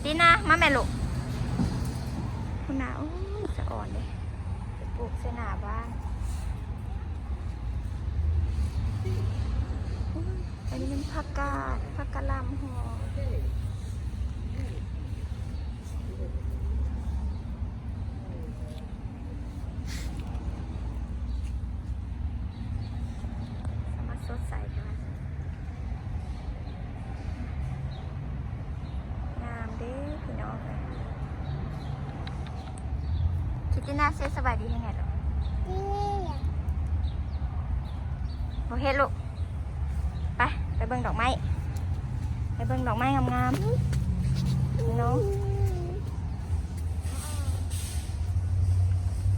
ຕິນາ ມາແມ່ລູກ. ພຸ້ນນະ ໂອ້ຍ ສະອອນເດ້ ໄປປູກໃສ່ໜ້າບ້ານ. ອັນນີ້ມັນຜັກກາດ ຜັກກະຫຼ່ຳຫອມ. ສາມາດສົດໃສແທ້ວ່າ ງາມເດ້ພີ່ນ້ອງເອີຍ. ຄິດຕິນາ ເຊສະບາຍດີໃຫ້ແນ່ລູກ. ບໍ່ເຮັດລູກ. ໄປ ໄປເບິ່ງດອກໄມ້ ໄປເບິ່ງດອກໄມ້ງາມໆເນາະ.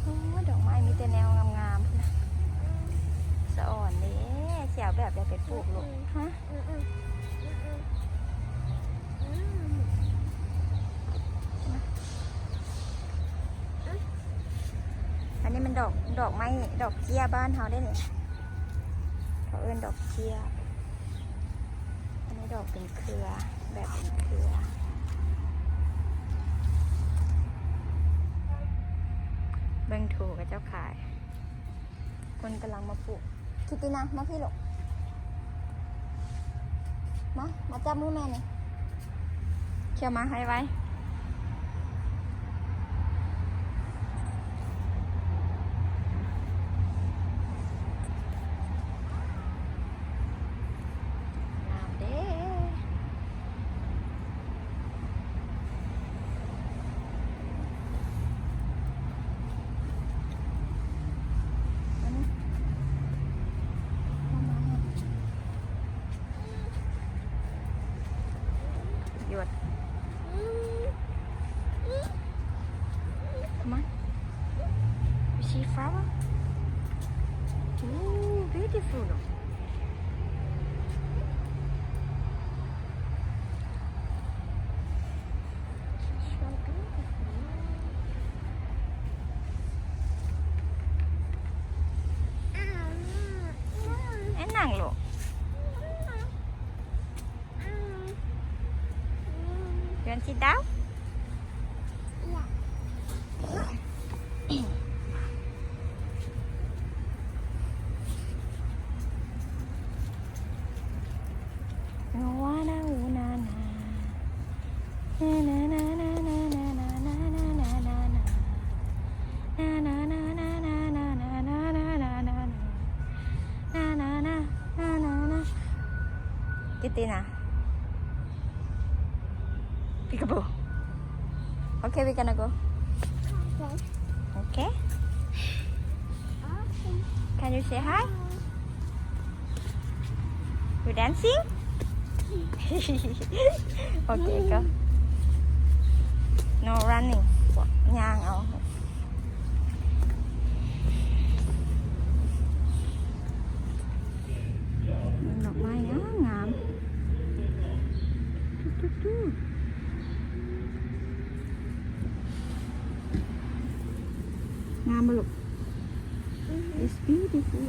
ໂອ້ ດອກໄມ້ມີແຕ່ແນວງາມໆພຸ້ນນະ. ສະອອນເດ້ ຊິເອົາແບບໃດໄປປູກລູກ? ຮະ? ອັນນີ້ມັນດອກ ດອກໄມ້ ດອກເຈ້ຍບ້ານເຮົາເດ້ນີ້ ເຂົາເອີ້ນດອກເຈ້ຍ. ອັນນີ້ດອກເປັນເຄືອ ແບບເປັນເຄືອ. ເບິ່ງໂຖເຂົາເຈົ້າຂາຍ. ຄົນກຳລັງມາປູກ. ຄິດຕິນາ ມາພີ້ລູກ. ມາ ມາຈັບມືແມ່ນີ້. ເຂົ້າມາໃຫ້ໄວ. ງາມເດ້. ຫຍົດ. Come on. You see flower? Ooh, beautiful. So beautiful. ແມ່ນຫຍັງລູກ? You want sit down? Kids, na. Peekaboo. Okay, we're gonna go. Okay. Okay? Okay. Can you say hi? You dancing? Okay, go. No running. ຍ່າງເອົາ. ດອກໄມ້ງາມໆ ຈຸດໆ ງາມບໍ່ລູກ? It's beautiful.